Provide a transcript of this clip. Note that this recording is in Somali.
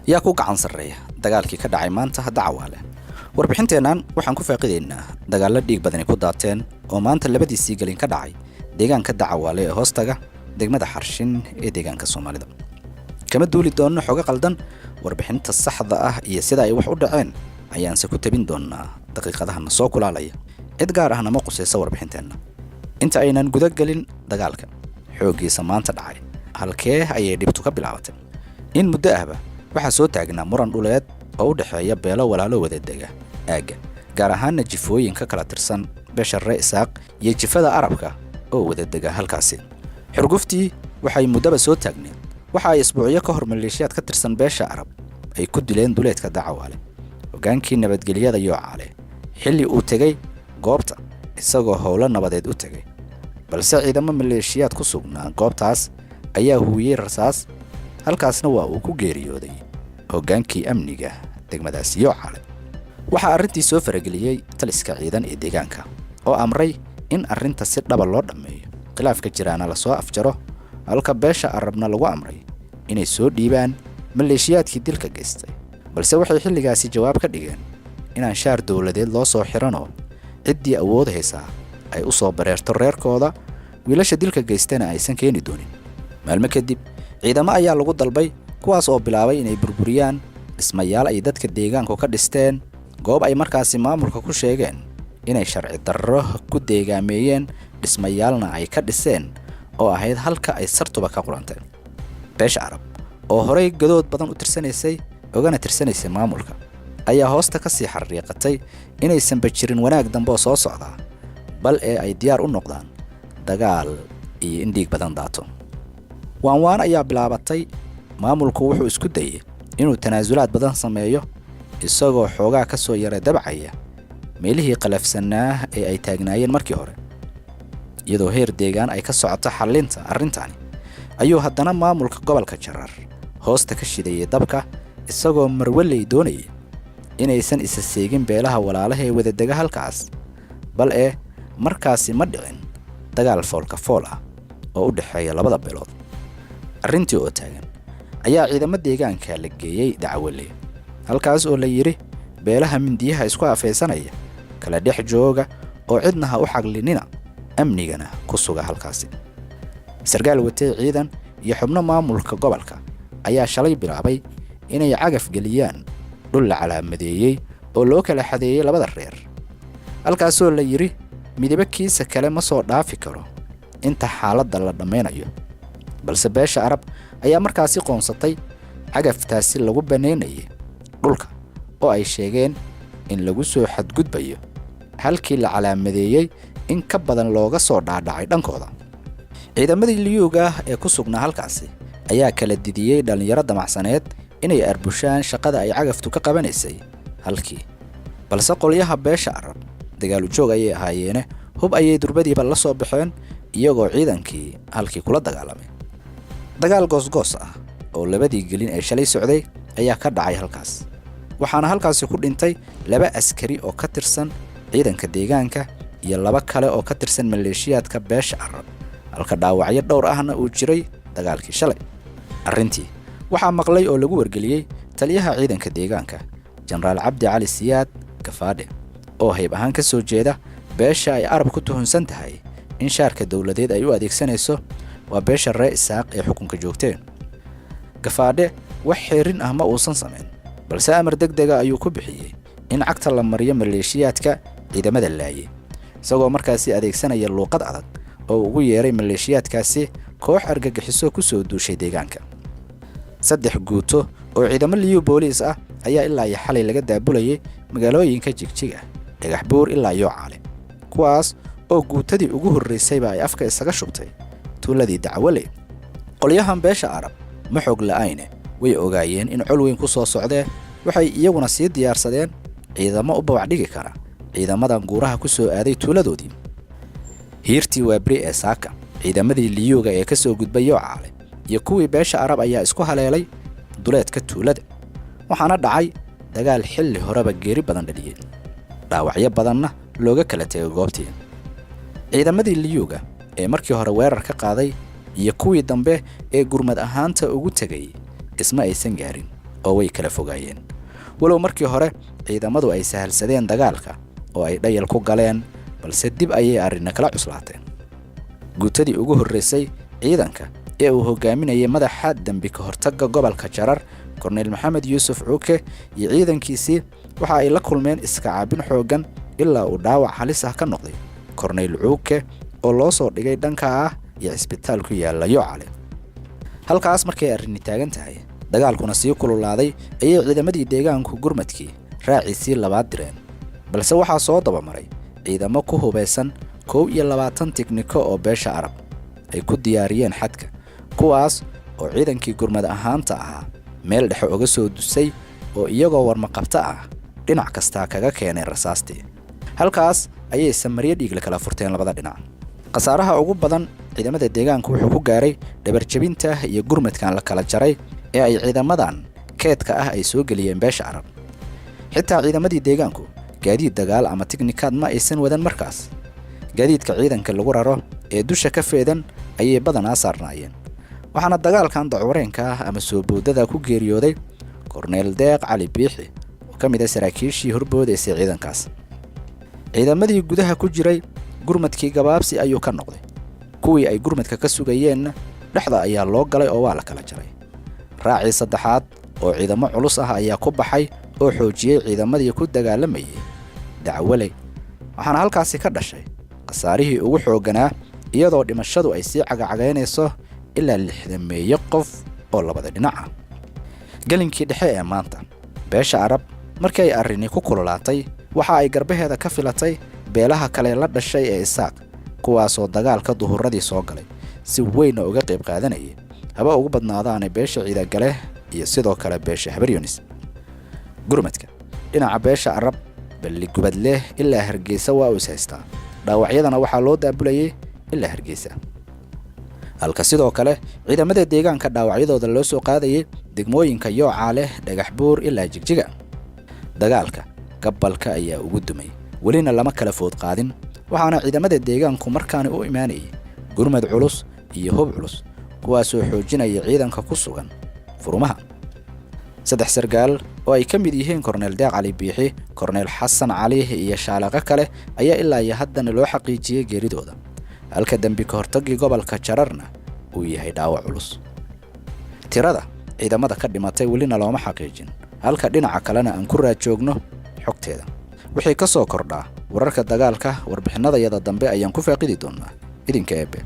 Yaa ku gacan sarreeya dagaalkii ka dhacay maanta Dacawaale? Warbixinteennan waxaan ku faaqidaynaa dagaallo dhiig badani ku daateen oo maanta labadiisii gelin ka dhacay deegaanka Dacawaale ee hoostaga degmada Xarshin ee deegaanka Soomaalida. Kama duuli doonno xogo qaldan. Warbixinta saxda ah iyo sida ay wax u dhaceen ayaanse ku tabin doonnaa daqiiqadahana soo kulaalaya. Cid gaar ahna ma qusaysa warbixinteenna. Inta aynan guda gelin dagaalka xooggiisa maanta dhacay, halkee ayay dhibtu ka bilaabatay? In muddo ahba waxaa soo taagnaa muran dhuleed oo u dhexeeya beelo walaalo wada dega aagga, gaar ahaanna jifooyin ka kala tirsan beesha Ree Isaaq iyo jifada Arabka oo wada dega halkaasi. Xurguftii waxay muddaba soo taagneed waxa ay isbuucyo ka hor maleeshiyaad ka tirsan beesha Arab ay ku dileen duleedka Dacawaale hogaankii nabadgelyada Yoocaale, xilli uu tegey goobta isagoo howlo nabadeed u tegay. Balse ciidamo maleeshiyaad ku sugnaa goobtaas ayaa huwiyey rasaas, halkaasna waa uu ku geeriyooday hoggaankii amniga degmadaasi Yoocaale. Waxaa arrintii soo farageliyey taliska ciidan ee deegaanka oo amray in arrinta si dhaba loo dhammeeyo, khilaafka jiraana lasoo afjaro, halka beesha Arabna lagu amray inay soo dhiibaan maleeshiyaadkii dilka geystay. Balse waxay xilligaasi jawaab ka dhigeen inaan shaar dowladeed loo soo xiranoo ciddii awood haysaa ay u soo bareerto reerkooda, wiilasha dilka geystana aysan keeni doonin. Maalmo kadib ciidamo ayaa lagu dalbay, kuwaas oo bilaabay inay burburiyaan dhismayaal ay dadka deegaanku ka dhisteen goob ay markaasi maamulka ku sheegeen inay sharci darro ku deegaameeyeen, dhismayaalna ay ka dhiseen, oo ahayd halka ay sartuba ka qurantay. Beesha Arab oo horay gadood badan u tirsanaysay ogana tirsanaysay maamulka ayaa hoosta ka sii xariiqatay inaysanba jirin wanaag dambe oo soo socdaa, bal ee ay diyaar u noqdaan dagaal iyo in dhiig badan daato. Waanwaan ayaa bilaabatay. Maamulku wuxuu isku dayey inuu tanaasulaad badan sameeyo, isagoo xoogaa ka soo yara dabcaya meelihii qalafsanaa ee ay taagnaayeen markii hore. Iyadoo heer deegaan ay ka socoto xallinta arrintani ayuu haddana maamulka gobolka Jarar hoosta ka shidayay dabka, isagoo marwaley doonaya inaysan isa seegin beelaha walaalaha ee wadadega halkaas. Bal ee markaasi ma dhicin dagaal foolka fool ah oo u dhexeeya labada beelood. Arrintii oo taagan ayaa ciidamo deegaanka la geeyey Dacwale, halkaas oo la yidhi: "Beelaha mindiyaha isku afaysanaya kala dhex jooga oo cidna ha u xaglinina, amnigana ku suga halkaasi." Sarkaal watay ciidan iyo xubno maamulka gobolka ayaa shalay bilaabay inay cagaf geliyaan dhul la calaamadeeyey oo loo kala xadeeyey labada reer, halkaasoo la yidhi midibo kiisa kale ma soo dhaafi karo inta xaaladda la dhammaynayo. Balse beesha Arab ayaa markaasi qoonsatay cagaftaasi lagu bannaynayay dhulka, oo ay sheegeen in lagu soo xadgudbayo halkii la calaamadeeyey in ka badan looga soo dhaadhacay dhankooda. Ciidamadii liyuuga ee ku sugnaa halkaasi ayaa kala didiyey dhallinyaro damacsaneed inay arbushaan shaqada ay cagaftu ka qabanaysay halkii. Balse qolyaha beesha Arab dagaal ujoog ayay ahaayeene, hub ayay durbadiiba la soo baxeen, iyagoo ciidankii halkii kula dagaalamay. Dagaal goosgoos ah oo labadii gelin ee shalay socday ayaa ka dhacay halkaas, waxaana halkaasi ku dhintay laba askari oo ka tirsan ciidanka deegaanka iyo laba kale oo ka tirsan maleeshiyaadka beesha Arab, halka dhaawacyo dhowr ahna uu jiray dagaalkii shalay. Arrintii waxaa maqlay oo lagu wargeliyey taliyaha ciidanka deegaanka, Jenaraal Cabdi Cali Siyaad Gafaadhe, oo hayb ahaan ka soo jeeda beesha ay Arab ku tuhunsan tahay in shaarka dowladeed ay u adeegsanayso, waa beesha Ree Isaaq ee xukunka joogteen. Gafaadhe wax xeerin ah ma uusan samayn, balse amar deg dega ayuu ku bixiyey in cagta la mariyo maleeshiyaadka ciidamada laayay, isagoo markaasi adeegsanaya luuqad adag oo ugu yeeray maleeshiyaadkaasi koox argagixiso ku soo duushay deegaanka. Saddex guuto oo ciidamo liyu booliis ah ayaa ilaa iyo xalay laga daabulayay magaalooyinka Jigjiga, Dhagax Buur ilaa Yoocaale, kuwaas oo guutadii ugu horraysayba ay afka isaga shubtay tuuladii Dacwaley. Qolyahan beesha Arab ma xog la'ayne, way ogaayeen in col weyn ku soo socdee. Waxay iyaguna sii diyaarsadeen ciidamo u bawac dhigi kara ciidamadan guuraha ku soo aaday tuuladoodii. Hiirtii waaberi ee saaka, ciidamadii liyuuga ee ka soo gudbay Yoocaale iyo kuwii beesha Arab ayaa isku haleelay duleedka tuulada, waxaana dhacay dagaal xilli horeba geeri badan dhaliyey, dhaawacyo badanna looga kala tegay goobtii. Ciidamadii liyuuga ee markii hore weerar ka qaaday iyo kuwii dambe ee gurmad ahaanta ugu tegay isma aysan gaarin. oo way kala fogaayeen. Walow markii hore ciidamadu ay sahalsadeen dagaalka oo ay dhayal ku galeen, balse dib ayay arrinna kala cuslaateen. Guutadii ugu horraysay ciidanka ee uu hogaaminayay madaxa dembi ka hortagga gobolka Jarar, Korneyl Maxamed Yuusuf Cuuke, iyo ciidankiisii waxa ay la kulmeen iska caabin xooggan ilaa uu dhaawac halis ah ka noqday Korneyl Cuuke oo loo soo dhigay dhanka ah iyo cisbitaal ku yaalla Yocale. Halkaas markay arrini taagan tahay, dagaalkuna sii kululaaday, ayay ciidamadii deegaanku gurmadkii raaciisii labaad direen, balse waxaa soo dabamaray ciidamo ku hubaysan 21 tikniko oo beesha Arab ay ku diyaariyeen xadka, kuwaas oo ciidankii gurmad ahaanta ahaa meel dhexe uga soo dusay oo iyagoo warmaqabto ah dhinac kastaa kaga keenay rasaastii. Halkaas ayay samaryo dhiigle kala furteen labada dhinac. Khasaaraha ugu badan ciidamada deegaanku wuxuu ku gaaray dhabarjebinta iyo gurmadkan la kala jaray ee ay ciidamadan keedka ah ay soo geliyeen beesha Arab. Xitaa ciidamadii deegaanku gaadiid dagaal ama tiknikaad ma aysan wadan markaas. Gaadiidka ciidanka lagu raro ee dusha ka feedan ayay badanaa saarnaayeen. Waxaana dagaalkan dacwareenka ah ama soo boodada ku geeriyooday Korneyl Deeq Cali Biixi oo ka mid ah saraakiishii horboodaysay ciidankaas. Ciidamadii gudaha ku jiray gurmadkii gabaabsi ayuu ka noqday, kuwii ay gurmadka ka sugayeenna dhexda ayaa loo galay oo waa la kala jaray. Raacii saddexaad oo ciidamo culus ah ayaa ku baxay oo xoojiyey ciidamadii ku dagaalamayay Dacwaley, waxaana halkaasi ka dhashay khasaarihii ugu xoogganaa, iyadoo dhimashadu ay sii cagacagaynayso ilaa 60-meeyo qof oo labada dhinac ah. Gelinkii dhexe ee maanta, beesha Arab markii ay arrini ku kululaatay, waxa ay garbaheeda ka filatay beelaha kale la dhashay ee Isaaq, kuwaasoo dagaalka duhuradii soo galay si weynna uga qayb qaadanayay, haba ugu badnaadaane beesha Ciidagale iyo sidoo kale beesha Habaryunis. Gurmadka dhinaca beesha Arab Balligubadleh ilaa Hargeysa waa uu is haystaa, dhaawacyadana waxaa loo daabulayay ilaa Hargeysa, halka sidoo kale ciidamada deegaanka dhaawacyadooda loo soo qaadayay degmooyinka Yoocaaleh, Dhagax Buur ilaa Jigjiga. Dagaalka gabalka ayaa ugu dumay, welina lama kala food qaadin, waxaana ciidamada deegaanku markaani u imaanayay gurmad culus iyo hub culus, kuwaasoo xoojinaya ciidanka ku sugan furumaha. Saddex sargaal oo ay ka mid yihiin Korneyl Deeq Cali Biixi, Korneyl Xasan Cali iyo shaalaqo kale ayaa ilaa iyo haddana loo xaqiijiyey geeridooda, halka dembi ka hortagii gobolka Jararna uu yahay dhaawac culus. Tirada ciidamada ka dhimatay welina looma xaqiijin, halka dhinaca kalena aan ku raad joogno xogteeda. Wixii ka soo kordhaa wararka dagaalka, warbixinadayada dambe ayaan ku faaqidi doonnaa, idinka Eebe.